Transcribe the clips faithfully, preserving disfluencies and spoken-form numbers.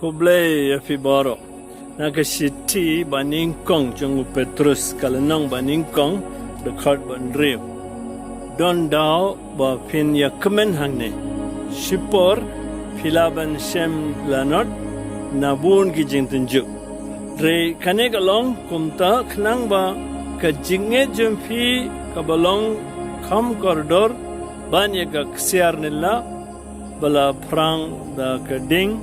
Khublei ïa phi baroh. Na ka shithi ba nyngkong jong u Petrus, ka lynnong ba nyngkong, dkhot ba hynriew. Don daw ba phin ïa kmen hangne. Shipor phi lah ban shem lanot na bun ki jingtynjuh. Hynrei kane ka long kumta khnang ba ka jingngeit jong phi kaba long kham kordor ban ïa ka ksiar nylla ba la phrang da ka ding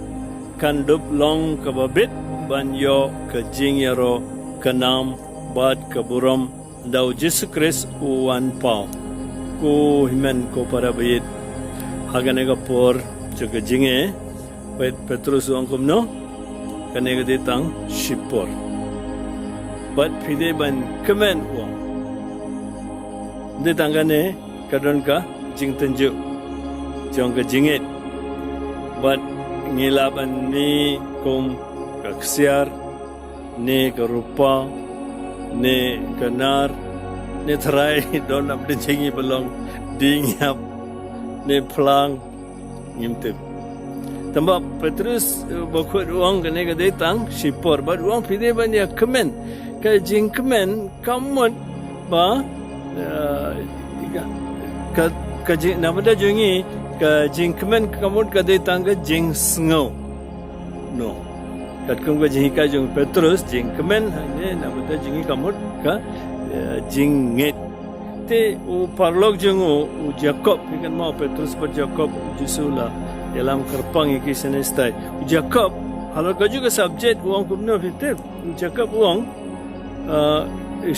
kan dup long kaba bit ban ïoh ka jingïaroh, ka nam bad ka burom da u Jisu Khrist u wan paw. Ko hynmen ko para baieit, ha kane ka por jong ka jingeh, Pet-, Petrus u ong kumno? Kane ka dei tang shipor. Bad phi dei ban kmen, u ong. Dei tang kane ka don ka jingtynjuh jong ka jingngeit. Bad ngi lah ban mih kum ka ksiar, ne ka rupa, ne ka nar, ne tharai don ap de jong ngi ba long ding ïap, ne phlang, ngim tip. Tangba Petrus, eh, bakhuid u ong kane ka dei tang shipor, bad u ong phi dei ban ïa kmen. Ka jingkmen ka mut ba, eh, ka, ka, ka jing, na bynta jong ngi, ka jingkmen ka mut ka dei tang ka jingsngew. No. Katkum ka jinghikai jong Petrus, jingkmen hangne na bynta jong ngi ka mut ka, eh, jingngeit. Te u paralok jong u, u Jakob, phi kynmaw Petrus bad Jakob, u Jisu u la ïalam kyrpang ïa ki shane shatai. U Jakob, halor kajuh ka subject u ong kumno phi tip? U Jakob u ong, ah,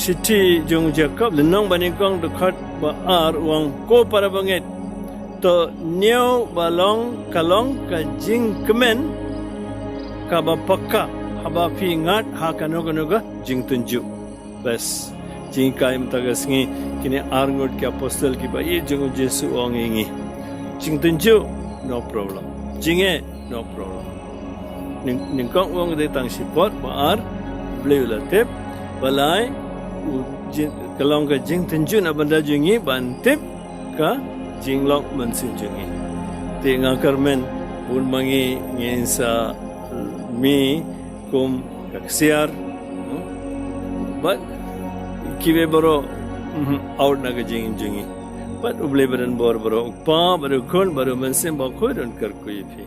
shithi jong u Jakob, lynnong ba nyngkong dkhot ba ar u ong, ko para bangeit. To hynñiew ba long ka long ka jingkmen kaba paka haba phi ngat ha kano kano ka jingtynjuh. Bes. Jinghikai mynta ka sngi, kine arngut ki apostol kiba ïeit jong u Jisu u ong ïa ngi. Jingtynjuh, no problem. Jingeh, no problem. Nyng-, nyngkong u ong ka dei tang shipor, ba ar, Blei u la tip, ba lai, u jing, ka long ka jingtynjuh na bynta jong ngi ban tip ka jinglong mynsiem jong ngi. Te nga kyrmen, bun ma ngi ngin sa mih kum ka ksiar, no? Bad kiwei baroh, mhm, out na ka jingim jong ngi. Bad U Blei ba don bor baroh, u Kpa, bad u Khun, bad u Mynsiem Bakhuid un kyrkhu ïa phi.